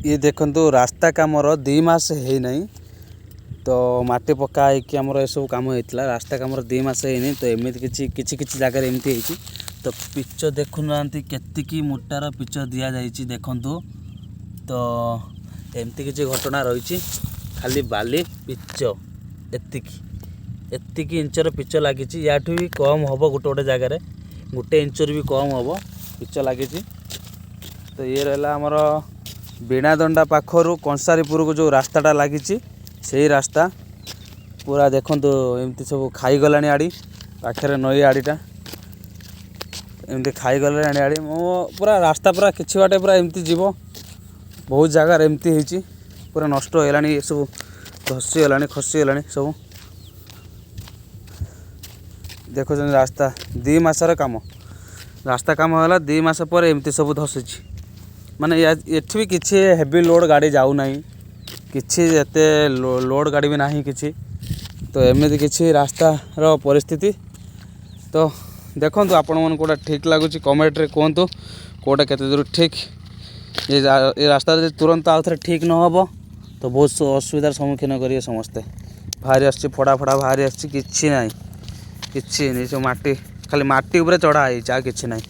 ଇଏ ଦେଖନ୍ତୁ, ରାସ୍ତା କାମର 2 ମାସ ହେଇନାହିଁ ତ ମାଟି ପକା ହେଇକି ଆମର ଏସବୁ କାମ ହେଇଥିଲା। ରାସ୍ତା କାମର 2 ମାସ ହେଇନି ତ ଏମିତି କିଛି କିଛି କିଛି ଜାଗାରେ ଏମିତି ହେଇଛି। ତ ପିଚ ଦେଖୁନାହାନ୍ତି, କେତିକି ମୋଟାର ପିଚ ଦିଆଯାଇଛି ଦେଖନ୍ତୁ। ତ ଏମିତି କିଛି ଘଟଣା ରହିଛି। ଖାଲି ବାଲି ପିଚ ଏତିକି ଏତିକି ଇଞ୍ଚର ପିଚ ଲାଗିଛି। ୟାଠୁ ବି କମ୍ ହେବ, ଗୋଟେ ଗୋଟେ ଜାଗାରେ 1 ଇଞ୍ଚରୁ ବି କମ୍ ହେବ ପିଚ ଲାଗିଛି। ତ ଇଏ ରହିଲା ଆମର ବିଣାଦଣ୍ଡା ପାଖରୁ କଂସାରୀପୁରକୁ ଯେଉଁ ରାସ୍ତାଟା ଲାଗିଛି, ସେଇ ରାସ୍ତା ପୁରା ଦେଖନ୍ତୁ, ଏମିତି ସବୁ ଖାଇଗଲାଣି ଆଡ଼ି। ପାଖରେ ନଈ ଆଡ଼ିଟା ଏମିତି ଖାଇଗଲାଣି ଆଡ଼ି। ମୁଁ ପୁରା ରାସ୍ତା ପୁରା କିଛି ବାଟ ପୁରା ଏମିତି ଯିବ। ବହୁତ ଜାଗାରେ ଏମିତି ହେଇଛି, ପୁରା ନଷ୍ଟ ହେଇଗଲାଣି, ଏସବୁ ଧସିଗଲାଣି, ଖସିଗଲାଣି ସବୁ। ଦେଖୁଛନ୍ତି, ରାସ୍ତା 2 ମାସର କାମ। ରାସ୍ତା କାମ ହେଲା, 2 ମାସ ପରେ ଏମିତି ସବୁ ଧସିଛି। ମାନେ ଏଠି ବି କିଛି ହେଭି ଲୋଡ଼ ଗାଡ଼ି ଯାଉନାହିଁ, କିଛି ଏତେ ଲୋଡ଼ ଗାଡ଼ି ବି ନାହିଁ କିଛି। ତ ଏମିତି କିଛି ରାସ୍ତାର ପରିସ୍ଥିତି। ତ ଦେଖନ୍ତୁ, ଆପଣମାନଙ୍କୁ କେଉଁଟା ଠିକ୍ ଲାଗୁଛି କମେଣ୍ଟରେ କୁହନ୍ତୁ, କେଉଁଟା କେତେ ଦୂର ଠିକ୍। ଏ ରାସ୍ତା ଯଦି ତୁରନ୍ତ ଆଉ ଥରେ ଠିକ୍ ନ ହେବ ତ ବହୁତ ଅସୁବିଧାର ସମ୍ମୁଖୀନ କରିବେ ସମସ୍ତେ। ବାହାରି ଆସୁଛି, ଫଡ଼ା ଫଡ଼ା ବାହାରି ଆସୁଛି, କିଛି ନାହିଁ, କିଛି ନାହିଁ। ସବୁ ମାଟି, ଖାଲି ମାଟି ଉପରେ ଚଢ଼ା ହେଇଛି, ଆଉ କିଛି ନାହିଁ।